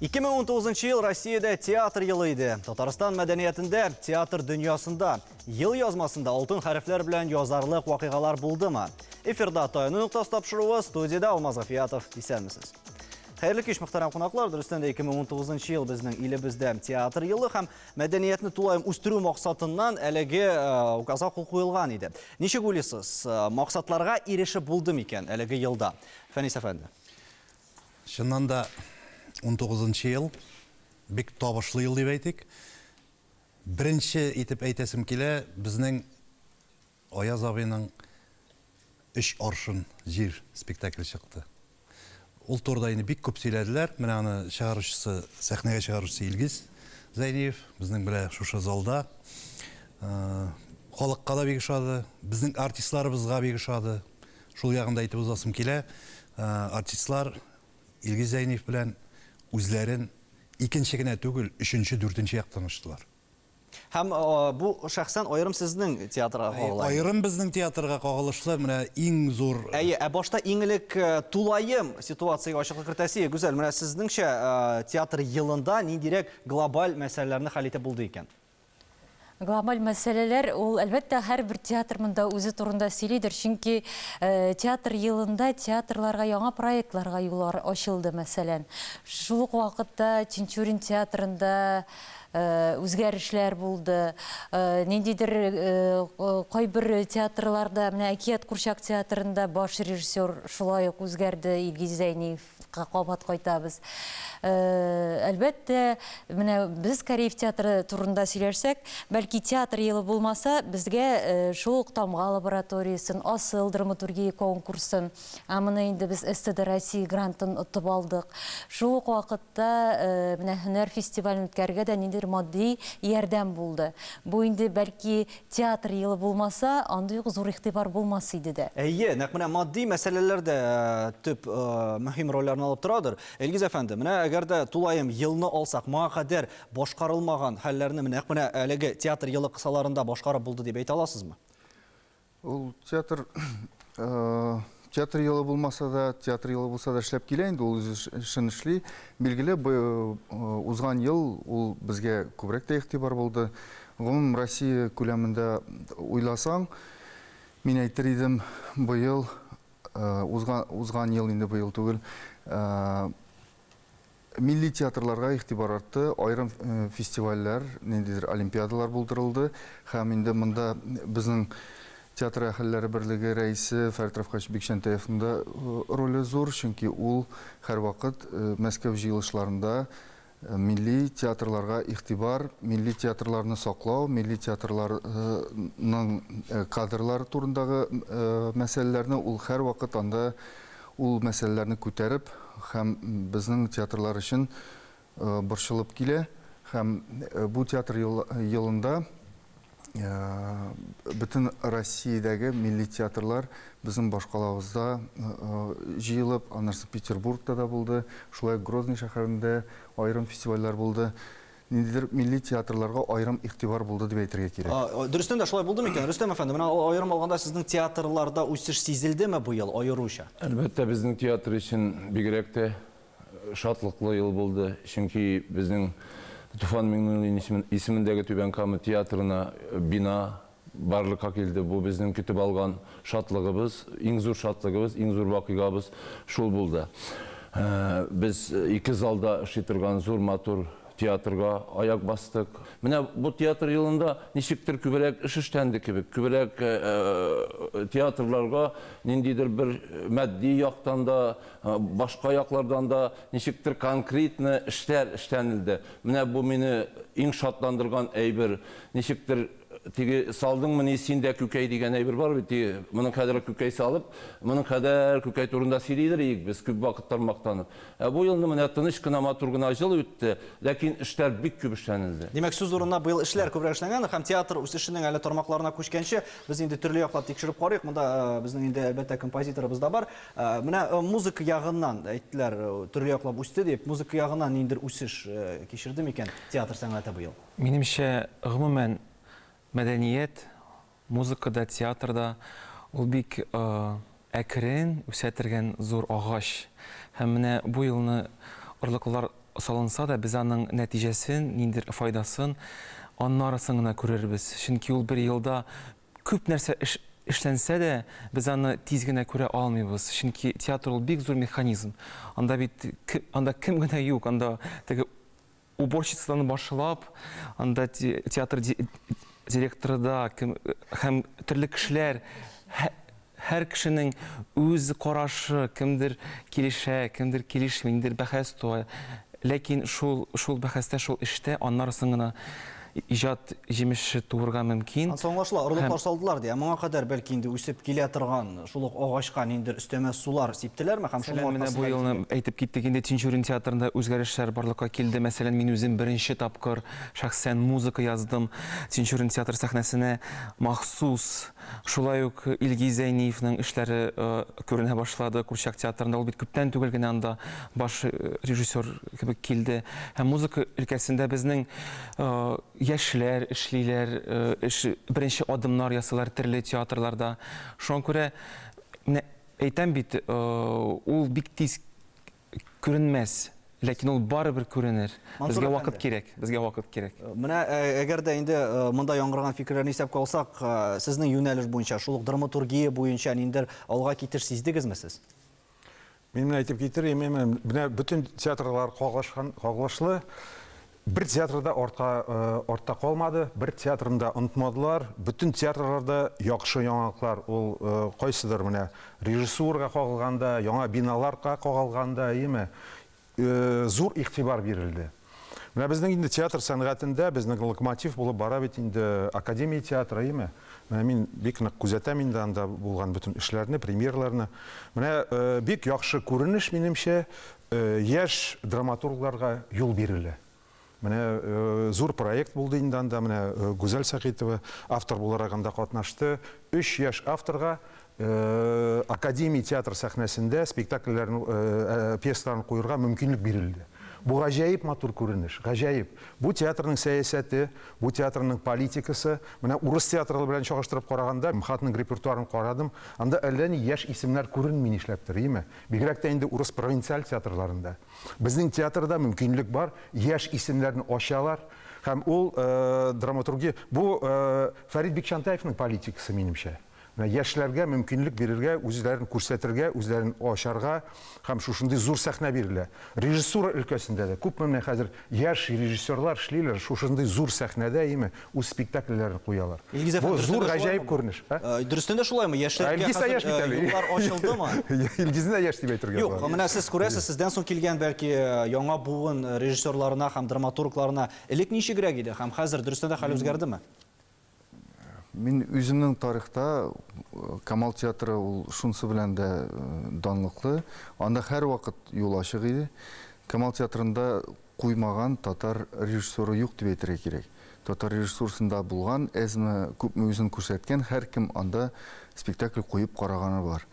2019 ел Россиядә театр елы иде. Татарстан мәдәниятендә, театр дөньясында, ел язмасында алтын хәрефләр белән язарлык вакыйгалар булдымы? Эфирда Таяну ноктасы тапшыруы, студиядә Алмаз Гафиятов. Исәнмесез. Хәерле кич, мөхтәрәм кунаклар. Дөрестән дә 2019 ел безнең илебездә театр елы һәм мәдәниятне тулаем үстерү максатыннан әлеге э, указга кул куелган иде. Ничек уйлыйсыз, э, максатларга ирешеп булды микән әлеге елда? Фәнис әфәнде. Чыннан да, унтугызынчы ел бик табышлы ел дип әйтик. Беренче итеп әйтәсем килә, безнең Аяз абыйның Өч аршын җир спектакле чыкты. Ул турыда инде бик күп сөйләделәр. Менә аны чыгаручысы, сәхнәгә чыгаручысы Илгиз Зәйниев, безнең белән шушы залда. Халыкка да бик ошады, безнең артистларыбызга бик ошады. Шул ягын да әйтеп узасым килә, артистлар Илгиз Зәйниев белән үзләрен икенче генә түгел, өченче, дүртенче яктан ачтылар. Һәм бу шәхсән аерым сезнең театрга кагыла. Аерым безнең театрга кагылышлы менә иң зур. Әйе, ә башта иң элек тулаем ситуациягә ачыклык кертәсе. Гүзәл, менә сезнеңчә театр елында ниндирәк глобаль мәсьәләләрне хәл итеп булды икән? Глобаль мәсьәләләр ул, әлбәттә, һәрбер театр монда үзе турында сөйлидер, чөнки театр елында театрларга яңа проектларга юллар ачылды, мәсәлән. Шул ук вакытта Тинчурин театрында үзгәрешләр булды. Ниндидер кайбер театрларда, менә Әкият курчак театрында баш режиссер шулай ук үзгәрде, Илгиз Зәйниев. Кабат кайтабыз. Әлбәттә, менә без Кариев театры турында сөйләшсәк, бәлки театр елы булмаса, безгә шул ук Тамга лабораториясен, Асыл драматургия конкурсын, ә моны инде без СТД России грантын отып алдык. Шул ук вакытта менә һөнәр фестивален үткәрергә дә ниндидер матди ярдәм булды. Бу инде бәлки Театр елы булмаса, андый ук зур игътибар булмас иде дә. Әйе, нәкъ менә матди мәсьәләләр дә төп мөһим рольләрне алып торадыр. Илгиз әфәнде, менә әгәр дә тулаем елны алсак, моңа кадәр башкарылмаган хәлләрне нәкъ менә әлеге театр елы кысаларында башкарып булды дип әйтә аласызмы? Ул театр театр елы булмаса да, театр елы булса да эшләп килә инде, ул үз эшен эшли. Билгеле, узган ел ул безгә күбрәк тә игътибар булды. Гомум Россия күләмендә уйласаң, мин әйтер идем, быел узган узган ел инде быел түгел, Милли театрларга игътибар артты, аерым фестивальләр, ниндидер олимпиадалар булдырылды һәм инде монда безнең Театр әһелләре берлеге рәисе Фәрит Рафкатович Бикчәнтәевның да роле зур, чөнки ул һәрвакыт Мәскәү җыелышларында милли театрларга игътибар, милли театрларны саклау, милли театрларның кадрлары турындагы мәсьәләләрне ул һәрвакыт анда Ул мәсьәләләрне күтәреп һәм безнең театрлар өчен борчылып килә һәм бу театр елында бөтен Россиядәге милли театрлар безнең башкалабызда җыелып, аннан соң Петербургта да булды, шулай ук Грозный шәһәрендә аерым фестивальләр булды. Ниндидер милли театрларга аерым игътибар булды дип әйтергә кирәк. Дөрестән дә шулай булды микән, Рөстәм әфәнде? Менә аерым алганда сезнең театрларда үсеш сизелдеме быел аеруча? Әлбәттә, безнең театр өчен бигрәк тә шатлыклы ел булды. Чөнки безнең Туфан Миңнуллин исемендәге Түбән Кама театрына бина барлыкка килде. Бу безнең көтеп алган шатлыгыбыз, иң зур шатлыгыбыз, иң зур вакыйгабыз шул булды. Без ике залда эшли торган зур матур театрга аяк бастык. Менә бу театр елында ничектер күбрәк эш эшләнде кебек, күбрәк театрларга ниндидер бер матди яктан да, башка яклардан да ничектер конкретно эшләр эшләнелде. Менә бу мине иң шатландырган әйбер. Ничектер Теге салдыңмыни син дә күкәй дигән әйбер бар бит, теге моның кадәр күкәй салып, моның кадәр күкәй турында сөйлидер идек без күп вакытлар мактанып. Ә бу елны менә тыныч кына, матур гына җыл үтте, ләкин эшләр бик күп эшләнелде. Димәк, сүз урынына быел эшләр күбрәк эшләнгән һәм театр үсешенең әле тармакларына күчкәнче, без инде төрле яклап тикшереп карыйк. Монда безнең инде, әлбәттә, композиторыбыз да бар. Менә музыка ягыннан әйттеләр, төрле яклап үсте дип, музыка ягыннан ниндидер үсеш кичерде микән театр сәнгате быел? Минемчә, гомумән, мәдәният, музыка да, театр да ул бик әкрен үсә тергән зур агач. Һәм менә бу елны орлыклар салынса да, без аның нәтиҗәсен, ниндидер файдасын аннарысын гына күрербез. Чөнки ул бер елда күп нәрсә эш эшләнсә дә, без аны тиз генә күрә алмыйбыз. Чөнки театр ул бик зур механизм. Анда бит анда кем генә юк, анда теге уборщицадан башлап, анда театр директоры да, кем һәм төрле кешеләр, һәр кешенең үз карашы, кемдер килешә, кемдер килешми, ниндидер бәхәс туа. Ләкин шул, шул бәхәстә, шул эштә аннары соң гына иҗат җимеше туырга мөмкин. Ансы аңлашыла, орлыклар салдылар ди. Ә моңа кадәр бәлки инде үсеп килә торган шул ук агачка ниндидер өстәмә сулар сиптеләрме һәм шуның Мәсәлән, менә бу аркасында елны әйтеп киттек инде, Тинчурин театрында үзгәрешләр барлыкка килде. Мәсәлән, мин үзем беренче тапкыр шәхсән музыка яздым Тинчурин театры сәхнәсенә махсус. Шулай ук Илгиз Зәйниевның эшләре күренә башлады Курчак театрында. Ул бит күптән түгел генә анда баш режиссер кебек килде. Һәм музыка өлкәсендә безнең яшьләр эшлиләр, эш, беренче адымнар ясыйлар төрле театрларда. Шуңа күрә, менә әйтәм бит, ул бик тиз күренмәс, ләкин ул барыбер күренер. Мансур Безгә вакыт әфәнде. кирәк, безгә вакыт кирәк. Менә әгәр дә инде монда яңгыраган фикерләрне исәпкә алсак, сезнең юнәлеш буенча, шул ук драматургия буенча ниндидер алга китеш сиздегезме сез? Мин менә әйтеп китер идем, менә бөтен театрлар кагылышкан, кагылышлы. Бер театр да артка, артта калмады, бер театрны да онытмадылар. Бөтен театрларда яхшы яңалыклар. Ул кайсыдыр менә режиссурага кагылганда, яңа биналарга кагылганда, әйеме, зур игътибар бирелде. Менә безнең инде театр сәнгатендә безнең локомотив булып бара бит инде Академия театры, әйеме? Менә мин бик нык күзәтәм инде анда булган бөтен эшләрне, премьераларны. Менә бик яхшы күренеш, минемчә, Яшь драматургларга юл бирелә. Менә зур проект булды инде анда, менә Гүзәл Сәгыйтова автор буларак анда катнашты. Өч яшь авторга Академия театр сәхнәсендә спектакльләрен, пьесаларын куерга мөмкинлек бирелде. Бу гаҗәеп матур күренеш, гаҗәеп. Бу театрның сәясәте, бу театрның политикасы. Менә урыс театры белән чагыштырып караганда, МХАТның репертуарын карадым, анда әллә ни яшь исемнәр күренми нишләптер, име? Бигрәк тә инде урыс провинциаль театрларында. Безнең театрда мөмкинлек бар, яшь исемнәрне ачалар һәм ул драматургия, бу Фәрит Бикчәнтаевның политикасы, минемчә. Менә яшьләргә мөмкинлек бирергә, үзләрен күрсәтергә, үзләрен ачарга һәм шушындый зур сәхнә бирелә. Режиссура өлкәсендә дә күпме менә хәзер яшь режиссерлар эшлиләр, шушындый зур сәхнәдә, име, үз спектакльләрен куялар. Илгиз Бу әфәнде, зур дөрестән дә гаҗәеп шулаймы бу? күренеш. Ә? Дөрестән дә шулаймы? Ә Яшьләргә Илгиз дә хәзер яшь бит әле. юллар ачылдымы? Илгизне дә яшь дип әйтергә Юк, була. менә сез күрәсез, сездән соң килгән бәлки яңа буын режиссерларына һәм драматургларына элек ничегрәк иде һәм хәзер дөрестән дә хәл үзгәрдеме? Мин үземнең тарихта Камал театры ул шунысы белән дә данлыклы. Анда һәрвакыт юл ачык иде. Камал театрында куймаган татар режиссеры юк дип әйтергә кирәк. Татар режиссурасында булган, әзме күпме үзен күрсәткән һәркем анда спектакль куеп караганы бар.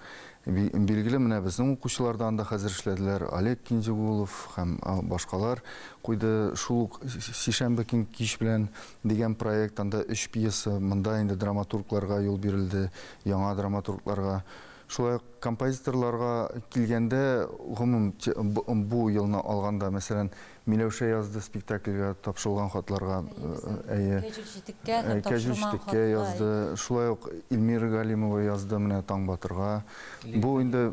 Билгеле, менә безнең укучылар да анда хәзер эшләделәр, Олег Кинзигулов һәм башкалар куйды. Шул ук Сишәмбе көн кич белән дигән проект, анда өч пьеса, монда инде драматургларга юл бирелде, яңа драматургларга. Шулай ук композиторларга килгәндә, гомум бу елны алганда, мәсәлән, Миләүшә язды спектакльгә тапшырылган хатларга, әйе. Кәҗүл читеккә һәм Кәҗүл тапшырылмаган читеккә хатка. язды. Шулай ук Эльмира Галимова язды менә Таң батырга. Бу инде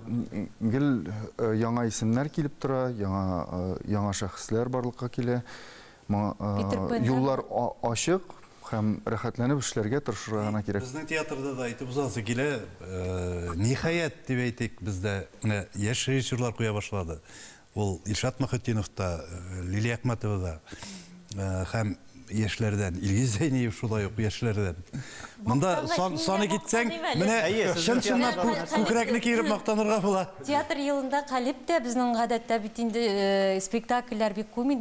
гел яңа исемнәр килеп тора, яңа яңа шәхесләр барлыкка килә. Питер Пен Юллар ачык һәм рәхәтләнеп эшләргә тырышырга гына кирәк. Безнең театрда да әйтеп узасы килә, ниһаять дип әйтик, бездә менә яшь режиссерлар куя башлады. Ул Илшат Мөхетдинов та, Лилия Әхмәтова да һәм яшьләрдән Илгиз Зәйниев шулай ук яшьләрдән. Монда сан, саны китсәң, менә чын-чынлап күкрәкне киереп мактанырга була. Театр елында Калиб тә безнең гадәттә бит инде спектакльләр бик куймый,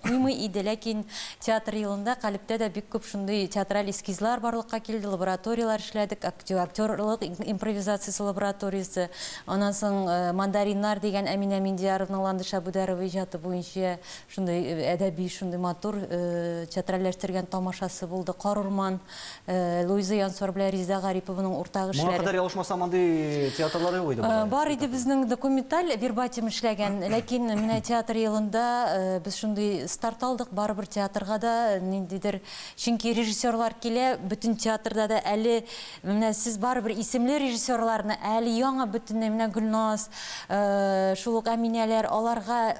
куймый иде, ләкин театр елында Калибтә дә бик күп шундый театраль эскизлар барлыкка килде, лабораторияләр эшләдек, актерлык импровизациясе лабораториясе. Аннан соң Мандариннар дигән Әминә Миндияровның Ландыш Әбүдәрова иҗаты буенча шундый әдәби, шундый матур театраль. театральләштергән тамашасы булды. Карурман, Луиза Янсуар белән Резеда Гарипованың уртак Моңа эшләре. кадәр ялгышмасам, андый театрлар юк иде бугай. Бар иде безнең документаль Вербатим эшләгән, ләкин менә театр елында без шундый старт алдык, барыбер театрга да ниндидер, чөнки режиссерлар килә, бөтен театрда да әле менә сез барыбер исемле режиссерларны, әле яңа бөтенләй менә Гөлназ, шул ук Әминәләр, аларга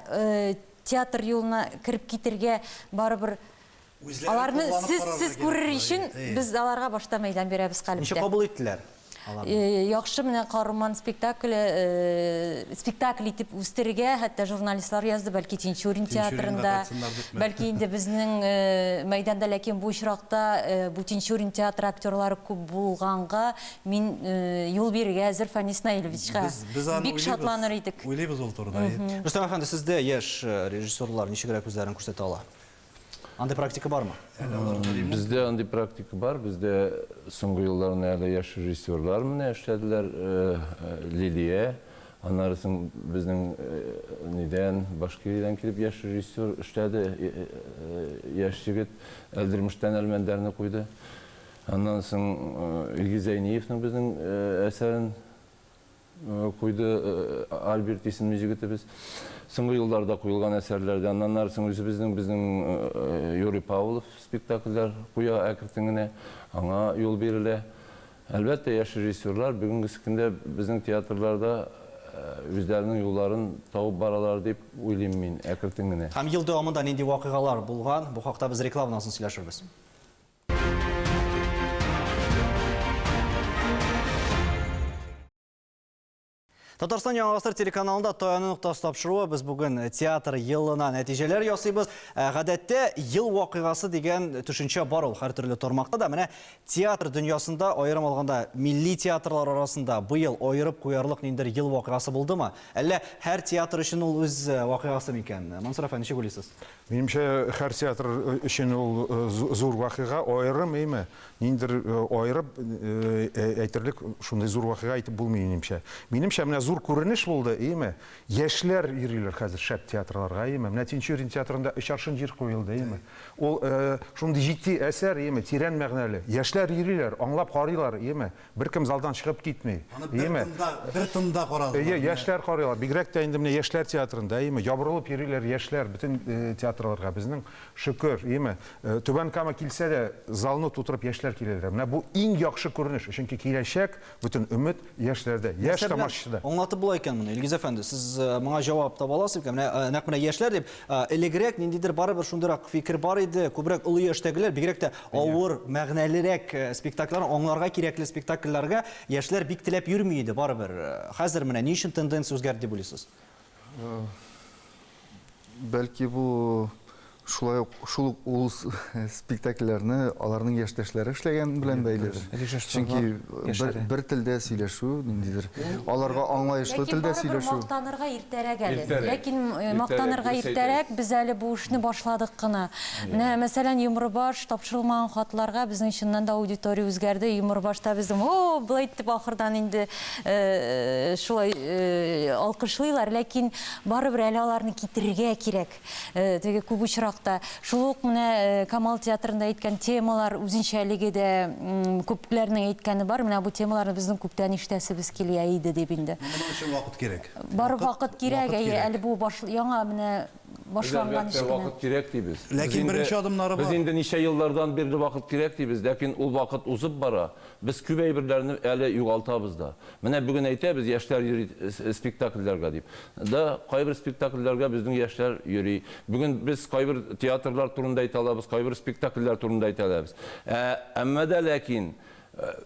театр юлына кереп китергә барыбер Үзләре аларны кулланып сез карарга сез кирәк күрер була, өчен әйе. без аларга башта мәйдан бирәбез Ничек калебтә. кабул иттеләр аларны? Яхшы менә Карурман спектакле спектакль итеп үстерергә хәтта журналистлар язды, бәлки Тинчурин Тинчуринга театрында, кайтсыннар дипме? бәлки инде безнең мәйданда, ләкин бу очракта бу Тинчурин театры актерлары күп булганга мин юл бирергә әзер Фәнис Наилевичка. Без, без аны Бик уйлыйбыз. шатланыр идек. Уйлыйбыз ул турыда. әйе. Рөстәм әфәнде, сездә яшь режиссерлар ничегрәк үзләрен күрсәтә ала? Андый практика бармы? Бездә андый практика бар. Бездә соңгы елларны әле яшь режиссерлар менә эшләделәр. Лилия, аннары соң безнең нидән, Башкириядән килеп яшь режиссер эшләде. Яшь егет Әлдермештән Әлмәндәрне куйды. Аннан соң Илгиз Зәйниевның безнең әсәрен куйды Альберт исемле егетебез. Соңгы елларда куелган әсәрләрдә, аннан соң үзебезнең безнең Юрий Павлов спектакльләр куя әкрен генә, аңа юл бирелә. Әлбәттә, яшь режиссерлар бүгенге көндә безнең театрларда үзләренең юлларын табып баралар дип уйлыйм мин, әкрен генә. Һәм ел дәвамында нинди вакыйгалар булган, бу хакта без рекламадан соң сөйләшербез. Татарстан Яңа Гасыр телеканалында Таяну ноктасы тапшыруы. Без бүген театр елына нәтиҗәләр ясыйбыз. Гадәттә ел вакыйгасы дигән төшенчә бар ул һәр төрле тармакта да. Менә театр дөньясында, аерым алганда милли театрлар арасында быел аерып куярлык ниндидер ел вакыйгасы булдымы? Әллә һәр театр өчен ул үз вакыйгасы микән? Мансур әфәнде, ничек уйлыйсыз? Минемчә, һәр театр өчен ул зур вакыйга, аерым, әйме? Ниндидер аерып әйтерлек шундый зур вакыйга әйтеп булмый, минемчә. Минемчә, менә зур күренеш булды, әйме? Яшьләр йөриләр хәзер шәп театрларга, әйме? Менә Тинчурин театрында Өч аршын җир куелды, әйме? Ул шундый җитди әсәр, әйме? Тирән мәгънәле. Яшьләр йөриләр, аңлап карыйлар, әйме? Беркем залдан чыгып китми. Аны бер тында, бер тында карадылар. Әйе, яшьләр карыйлар. Бигрәк тә инде менә яшьләр театрында, әйеме, ябырылып йөриләр яшьләр бөтен театрларга. Безнең шөкер, әйеме, Түбән Кама килсә дә, залны тутырып яшьләр киләләр. Менә бу иң яхшы күренеш, чөнки киләчәк, бөтен өмет яшьләрдә, яшь тамашачыда. Аңлатып була икән моны, Илгиз әфәнде. Сез моңа җавап таба аласыз микән? Менә нәкъ менә яшьләр дип, элегрәк ниндидер барыбер шундыйрак фикер бар иде, күбрәк олы яшьтәгеләр, бигрәк тә авыр, мәгънәлерәк спектакльләр, аңларга кирәкле спектакльләргә яшьләр бик теләп йөрми иде барыбер. Хәзер менә ни өчен тенденция үзгәрде дип уйлыйсыз? Бәлки бу шулай ук шул ук ул спектакльләрне аларның яшьтәшләре эшләгән белән бәйледер. Чөнки бер, бер телдә сөйләшү ниндидер аларга аңлаешлы Ләкин телдә барыбер сөйләшү. мактанырга иртәрәк әле. Иртәрәк. Ләкин Иртәрәк, мактанырга дөрес иртәрәк, әйтәсез. без әле бу эшне башладык кына. Менә, мәсәлән, Йомрыбаш тапшырылмаган хатларга безнең чыннан да аудитория үзгәрде. Йомрыбашта безнең, о, болай итеп ахырдан инде шулай алкышлыйлар, ләкин барыбер әле аларны китерергә кирәк. Теге күп очракта. Шул ук менә Камал театрында әйткән темалар үзенчәлеге дә күпләрнең әйткәне бар. Менә бу темаларны безнең күптән ишетәсебез килә иде дип инде. Моның өчен вакыт кирәк. Бары вакыт кирәк, вакыт әйе, кирәк. әле бу баш, яңа менә башланган Без эш әлбәттә кенә. вакыт кирәк дибез. Ләкин Без инде- беренче адымнары Без бар. инде ничә еллардан бирле вакыт кирәк дибез, ләкин ул вакыт узып бара. Без күп әйберләрне әле югалтабыз да. Менә бүген әйтәбез, яшьләр йөри спектакльләргә дип. Да, кайбер спектакльләргә безнең яшьләр йөри. Бүген без кайбер театрлар турында әйтә алабыз, кайбер спектакльләр турында әйтә алабыз. Әмма дә ләкин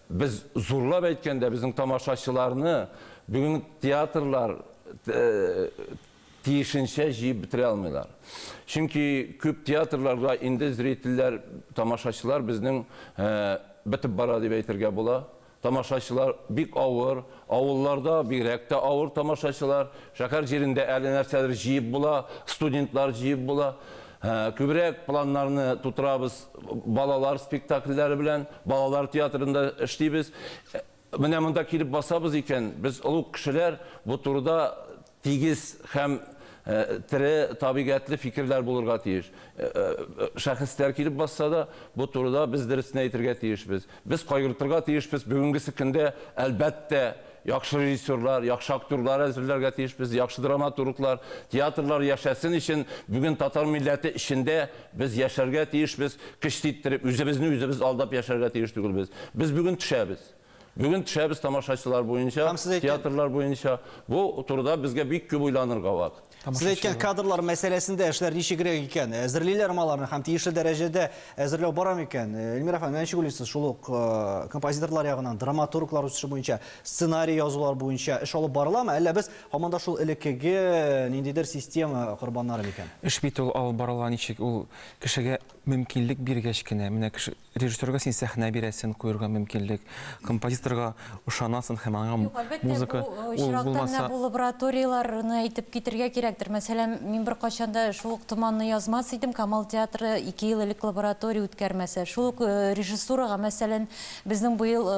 без зурлап әйткәндә безнең тамашачыларны бүген театрлар тиешенчә җыеп бетерә алмыйлар. Чөнки күп театрларга инде зрительләр, тамашачылар безнең бетеп бара дип әйтергә була. Тамашачылар бик авыр, авылларда бигрәк тә авыр тамашачылар. Шәһәр җирендә әле нәрсәдер җыеп була, студентлар җыеп була. Күбрәк планнарны тутырабыз балалар спектакльләре белән, балалар театрында эшлибез. Менә монда килеп басабыз икән, без олуг кешеләр бу турыда тигез һәм Тере, табигатьле фикерләр булырга тиеш. Шәхесләр килеп басса да, бу турыда без дөресен әйтергә тиешбез. Без кайгыртырга тиешбез, бүгенгесе көндә, әлбәттә, яхшы режиссерлар, яхшы актерлар әзерләргә тиешбез, яхшы драматурглар, театрлар яшәсен өчен, бүген татар милләте эчендә без яшәргә тиешбез, көч иттереп, үзебезне үзебез алдап яшәргә тиеш түгелбез. Без бүген төшәбез. Бүген төшәбез тамашачылар буенча, театрлар буенча. Бу турыда безгә бик күп уйланырга вакыт. Сез әйткән кадрлар мәсьәләсендә эшләр ничегрәк икән? Әзерлиләрме аларны һәм тиешле дәрәҗәдә әзерләү бара микән? Эльмира әфәнде, менә ничек уйлыйсыз, шул ук композиторлар ягыннан, драматурглар үсеше буенча, сценарий язулар буенча эш алып барыламы, әллә без һаман да шул элеккеге ниндидер система корбаннары микән? Эш бит ул алып барыла ничек, ул кешегә мөмкинлек биргәч кенә, менә кеше Режиссерга син сәхнә бирәсен, куерга мөмкинлек, композиторга ышанасың һәм аңа Юк, әлбәттә, музыка бу ул очракта менә булмаса. бу лабораторияләрне әйтеп китергә кирәктер. Мәсәлән, мин беркайчан да шул ук Томанны язмас идем, Камал театры ике ел элек лаборатория үткәрмәсә. Шул ук режиссурага, мәсәлән, безнең быел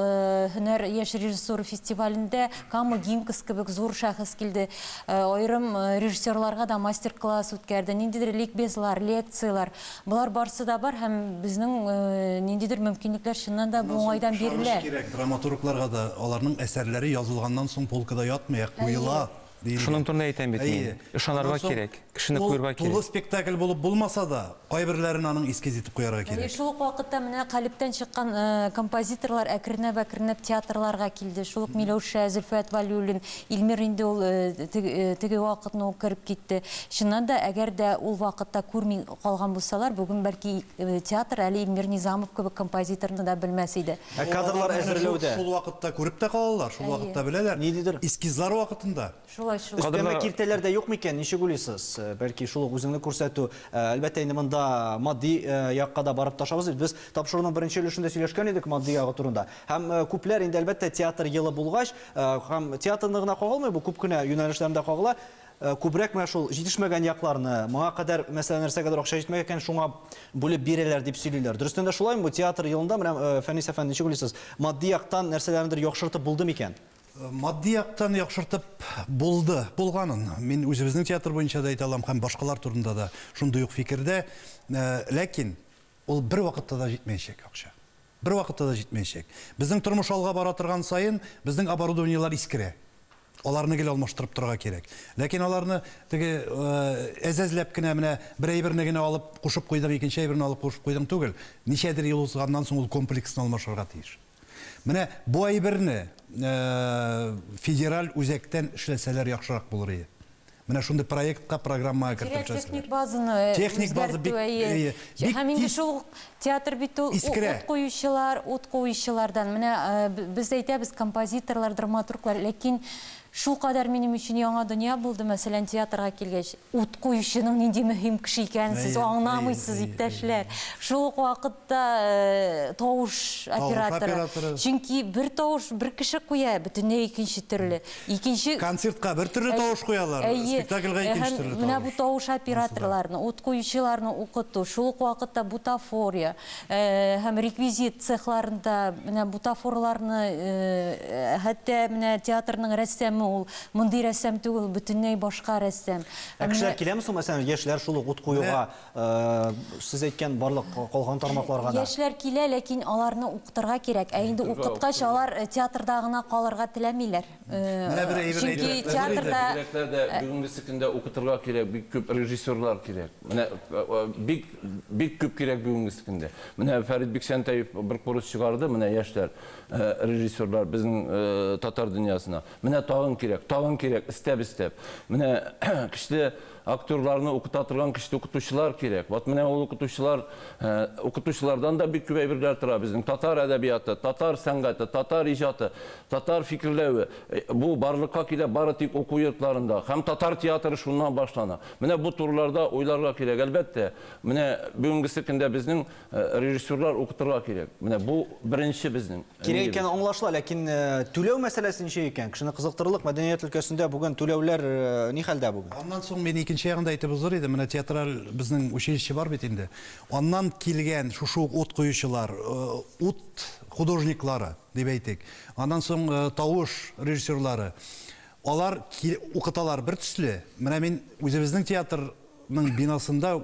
Һөнәр яшь режиссура фестивалендә Кама Гинкас кебек зур шәхес килде. Аерым режиссерларга да мастер-класс үткәрде, ниндидер ликбезлар, лекцияләр. Болар барсы да бар һәм безнең ниндидер мөмкинлекләр чыннан да бу уңайдан бирелә. Ышаныч кирәк драматургларга да, аларның әсәрләре язылганнан соң полкада ятмый, ә куела, диелгән. Шуның турында әйтәм бит мин. Ышанырга кирәк, кешене куерга кирәк. Ул тулы спектакль булып булмаса да, кайберләрен аның эскиз итеп куярга кирәк. Шул ук вакытта менә калебтән чыккан композиторлар әкренләп-әкренләп театрларга килде. Шул ук Миләүшә, Зөлфәт Вәлиуллин, Илмир инде ул теге вакытны ук кереп китте. Чыннан да, әгәр дә ул вакытта күрми калган булсалар, бүген бәлки театр әле Илмир Низамов кебек композиторны да белмәс иде. Ә кадрлар әзерләүдә? Шул вакытта күреп тә калалар, шул вакытта беләләр. Ниндидер. Эскизлар вакытында. Шулай шул. Өстәмә киртәләр дә юк микән, ничек уйлыйсыз? Бәлки шул ук үзеңне күрсәтү, әлбәттә инде монда матди якка да барып ташабыз бит. Без тапшыруның беренче өлешендә сөйләшкән идек матди ягы турында. Һәм күпләр инде, әлбәттә, театр елы булгач, Һәм театрны гына кагылмый, бу күп кенә юнәлешләрендә кагыла. Күбрәк менә шул җитешмәгән якларны, моңа кадәр, мәсәлән, нәрсәгәдер акча җитмәгән икән, шуңа бүлеп бирәләр дип сөйлиләр. Дөрестән дә шулаймы бу? Театр елында менә Фәнис әфәнде, ничек уйлыйсыз, матди яктан нәрсәләрнедер яхшыртып булды микән? Матди яктан яхшыртып булды, булганын. Мин үзебезнең театр буенча да әйтә алам һәм башкалар турында да шундый ук фикердә. Ләкин ул бервакытта да җитмәячәк акча. Бервакытта да җитмәячәк. Безнең тормыш алга бара торган саен, безнең оборудованиеләр искерә. Аларны гел алмаштырып торырга кирәк. Ләкин аларны теге әз-әзләп кенә менә бер әйберне генә алып кушып куйдың, икенче әйберне алып кушып куйдың түгел. Ничәдер ел узганнан соң ул комплексно алмашырга тиеш. Менә бу әйберне федераль үзәктән эшләсәләр яхшырак булыр иде. Менә шундый проектка, программага кертеп Кирәк төшәселәр. техник базаны Техник база үзгәртү, бик, әйе. әйе, бик Һәм инде тиз шул ук театр бит ул искерә. ут куючылар, ут куючылардан. Менә без әйтәбез, композиторлар, драматурглар, ләкин шулкадәр минем өчен яңа дөнья булды, мәсәлән, театрга килгәч, ут куючының нинди мөһим кеше икәнен сез Әйе, әйе, аңламыйсыз, әйе, иптәшләр. Шул ук вакытта тавыш Тавыш операторы. операторы. Чөнки бер тавыш бер кеше куя, бөтенләй икенче төрле. Икенче Концертка бер төрле тавыш куялар, спектакльгә икенче төрле тавыш. Менә бу тавыш операторларны, ут куючыларны укыту, шул ук вакытта бутафория һәм реквизит цехларында менә бутафорларны, хәтта менә театрның рәссамы ул мондый рәссам түгел, бөтенләй башка рәссам. Ә кешеләр киләме соң, мәсәлән, яшьләр шул ук ут куюга, Сез әйткән барлык калган тармакларга да. Яшьләр килә, ләкин аларны укытырга кирәк. Ә инде укыткач, алар театрда гына калырга теләмиләр. Менә бер әйбер Чөнки әйтеп, театрда Бигрәкләр дә бүгенгесе көндә укытырга кирәк, бик күп режиссерлар кирәк. Менә бик бик күп кирәк бүгенгесе көндә. Менә Фәрит Бикчәнтәев бер курс чыгарды, менә яшьләр режиссерлар безнең татар дөньясына. Менә тагын кирәк, тагын кирәк, өстәп-өстәп. Менә көчле актерларны укыта торган көчле укытучылар кирәк. Вот менә ул укытучылар, укытучылардан да бик күп әйберләр тора безнең. Татар әдәбияты, татар сәнгате, татар иҗаты, татар фикерләве. Бу барлыкка килә бары тик уку йортларында. Һәм татар театры шуннан башлана. Менә бу турыларда уйларга кирәк, әлбәттә. Менә бүгенгесе көндә безнең режиссерлар укытырга кирәк. Менә бу беренче безнең. Кирәк икәне аңлашыла, ләкин түләү мәсьәләсе ничек икән? Кешене кызыктырырлык мәдәният өлкәсендә бүген түләүләр ни хәлдә бүген? Аннан соң мин икенче ягын да әйтеп узыр идем. Менә театраль безнең училище бар бит инде. Аннан килгән шушы ук ут куючылар, ут художниклары дип әйтик. Аннан соң тавыш режиссерлары. Алар укыталар бер төсле. Менә мин үзебезнең театрның бинасында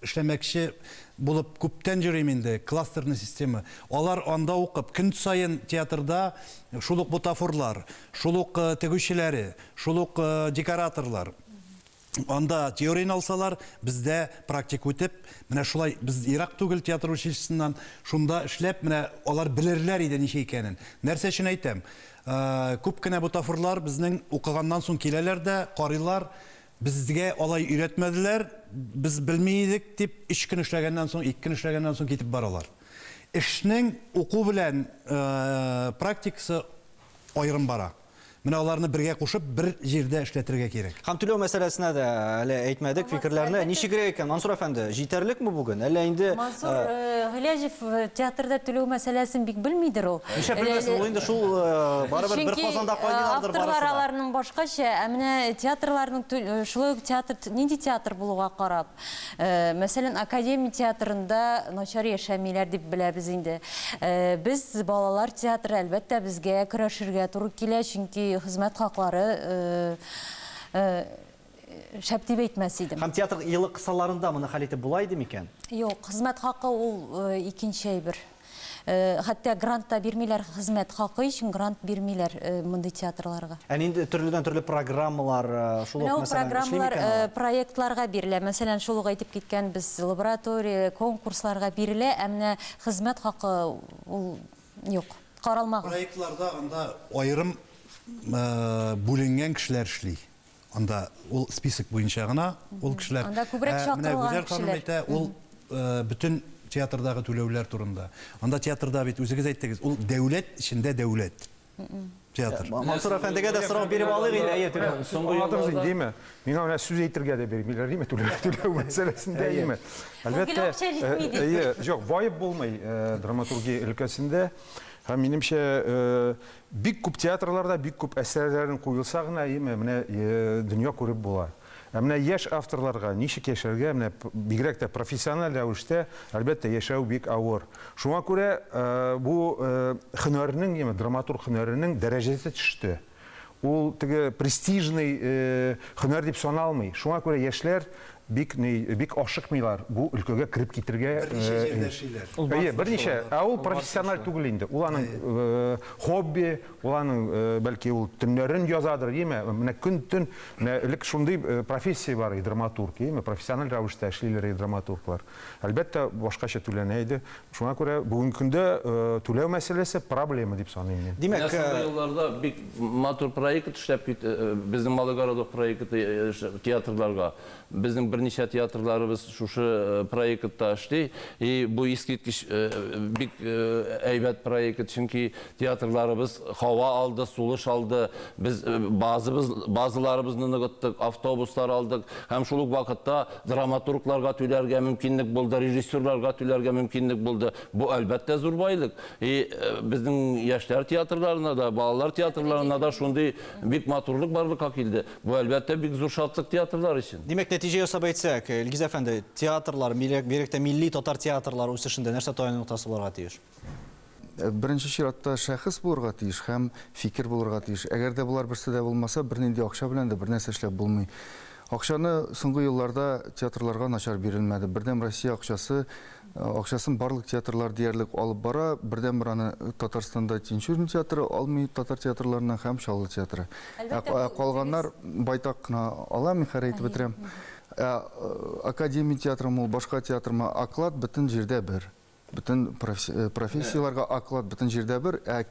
эшләмәкче булып күптән йөрим инде, кластерный система. Алар анда укып, көн саен театрда шул ук бутафорлар, шул ук тегүчеләре, шул ук декораторлар. Анда теорияне алсалар, бездә практика үтеп, менә шулай без ерак түгел театр училищесыннан, шунда эшләп, менә алар белерләр иде ничек икәнен. Нәрсә өчен әйтәм? Күп кенә бутафорлар безнең укыганнан соң киләләр дә, карыйлар, безгә алай өйрәтмәделәр, без белми идек дип, өч көн эшләгәннән соң, ике көн эшләгәннән соң китеп баралар. Эшнең уку белән практикасы аерым бара. Менә аларны бергә кушып, бер җирдә эшләтергә кирәк. Һәм түләү мәсьәләсенә дә әле әйтмәдек фикерләрне. Ничегрәк икән, Мансур әфәнде, җитәрлекме бүген? Әллә инде Мансур Гыйләҗев театрда түләү мәсьәләсен бик белмидер ул. Нишләп белмәсен, ул инде шул барыбер бер казанда кайныйлардыр барысы да. Авторлар аларның башкача, ә менә театрларның шулай ук театр, нинди театр булуга карап. Мәсәлән, академия театрында начар яшәмиләр дип беләбез инде. Без, балалар театры, әлбәттә, безгә көрәшергә туры килә, чөнки хезмәт хаклары шәп дип әйтмәс идем. Һәм театр елы кысаларында моны хәл итеп була иде микән? Юк, хезмәт хакы ул икенче әйбер. Хәтта грант та бирмиләр, хезмәт хакы өчен грант бирмиләр мондый театрларга. Ә нинди төрледән-төрле программалар шул ук, мәсәлән, эшли микән алар? Проектларга бирелә. Мәсәлән, шул ук әйтеп киткән без лаборатория, конкурсларга бирелә, ә менә хезмәт хакы ул юк, каралмаган. Проектларда анда аерым бүленгән кешеләр эшли. Анда ул список буенча гына ул кешеләр. Анда күбрәк чакырылган кешеләр. Менә Гүзәл ханым әйтә, ул бөтен театрдагы түләүләр турында. Анда театрда бит үзегез әйттегез, ул дәүләт эчендә дәүләт. Театр. Мансур әфәндегә дә сорау биреп алыйк инде, әйе, түләү. Соңгы елларда инде, миңа менә сүз әйтергә дә бирмиләр, димме, түләү мәсьәләсендә, димме. Әлбәттә, акча җитми ди. Әйе, юк, баеп булмый драматургия өлкәсендә. Һәм минемчә, Бик күп театрларда бик күп әсәрләрен куелса гына, әйеме, менә дөнья күреп була. Ә менә яшь авторларга ничек яшәргә, менә бигрәк тә профессиональ рәвештә, әлбәттә, яшәү бик авыр. Шуңа күрә бу һөнәрнең, әйеме, драматург һөнәренең дәрәҗәсе төште. Ул теге престижный һөнәр дип саналмый. Шуңа күрә яшьләр бик ни, бик ашыкмыйлар бу өлкәгә кереп китергә. Берничә җирдә эшлиләр. Әйе, берничә. Ә ул профессиональ түгел инде. Ул аның хобби, ул аның бәлки ул төннәрен язадыр, яме? Менә көн-төн, менә элек шундый профессия бар иде, драматург, яме? Профессиональ рәвештә эшлиләр иде драматурглар. Әлбәттә, башкача түләнә иде. Шуңа күрә бүгенге көндә түләү мәсьәләсе проблема дип саныйм мин. Димәк, Менә соңгы елларда бик матур проект эшләп кит, безнең Малый городок проекты театрларга. Безнең берничә театрларыбыз шушы проектта эшли. И бу искиткеч бик әйбәт проект, чөнки театрларыбыз һава алды, сулыш алды. Без базабыз, базаларыбызны ныгыттык, автобуслар алдык һәм шул ук вакытта Драматургларга түләргә мөмкинлек булды, режиссерларга түләргә мөмкинлек булды. Бу, әлбәттә, зур байлык. И безнең яшьләр театрларына да, балалар театрларына да шундый бик матурлык барлыкка килде. Бу, әлбәттә, бик зур шатлык театрлар өчен. Димәк, нәтиҗә ясап әйтсәк, Илгиз әфәнде, театрлар, бигрәк тә милли татар театрлары үсешендә нәрсә таяну ноктасы булырга тиеш? Беренче чиратта шәхес булырга тиеш һәм фикер булырга тиеш. Әгәр дә болар берсе дә булмаса, бернинди акча белән дә бернәрсә эшләп булмый. Акчаны соңгы елларда театрларга начар бирелмәде. Бердәм Россия акчасы акчасын барлык театрлар диярлек алып бара. Бердәнбер аны Татарстанда Тинчурин театры алмый, татар театрларыннан һәм Чаллы театры. Ә калганнар байтак кына ала, мин хәзер әйтеп бетерәм. Ә академия театрымы ул, башка театрмы, оклад бөтен җирдә бер. Бөтен профессияләргә оклад бөтен җирдә бер, ә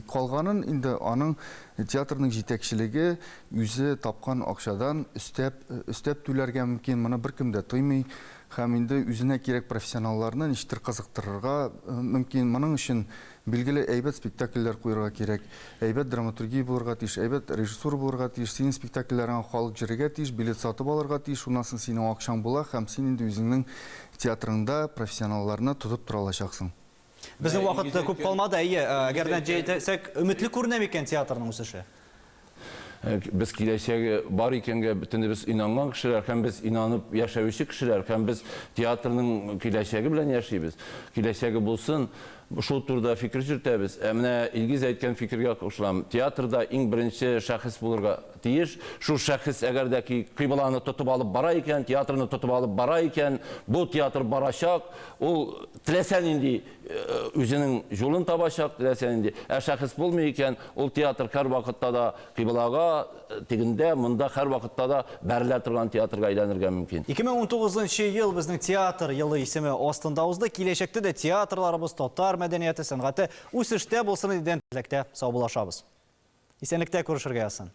калганын инде аның театрның җитәкчелеге үзе тапкан акчадан өстәп, өстәп түләргә мөмкин, моны беркем дә тоймый. Һәм инде үзенә кирәк профессионалларны ничектер кызыктырырга мөмкин. Моның өчен, билгеле, әйбәт спектакльләр куерга кирәк, әйбәт драматургия булырга тиеш, әйбәт режиссура булырга тиеш, синең спектакльләреңә халык җөрергә тиеш, билет сатып алырга тиеш, шуннан соң синең акчаң була һәм син инде үзеңнең Театрыңда профессионалларны тотып тора алачаксың. Безнең вакыт күп калмады, әйе. Әгәр нәтиҗә итсәк, өметле күренә микән театрның үсеше? Без киләчәге бар икәнгә бөтенебез инанган кешеләр һәм без инанып яшәүче кешеләр һәм без театрның киләчәге белән яшибез. Киләчәге булсын. Шул турыда фикер йөртәбез. Ә менә Илгиз әйткән фикергә кушылам. Театрда иң беренче шәхес булырга тиеш. Шул шәхес әгәр дә ки кыйбланы тотып алып бара икән, театрны тотып алып бара икән, бу театр барачак, ул теләсә нинди үзенең юлын табачак, теләсә нинди. Ә шәхес булмый икән, ул театр һәрвакытта да кыйблага тегендә, монда һәрвакытта да бәрелә торган театрга әйләнергә мөмкин. 2019 нчы ел безнең театр елы исеме астында узды. Киләчәктә дә театрларыбыз, татар мәдәнияте, сәнгате үсештә булсын иде дигән теләктә саубуллашабыз. Исәнлектә күрешергә язсын.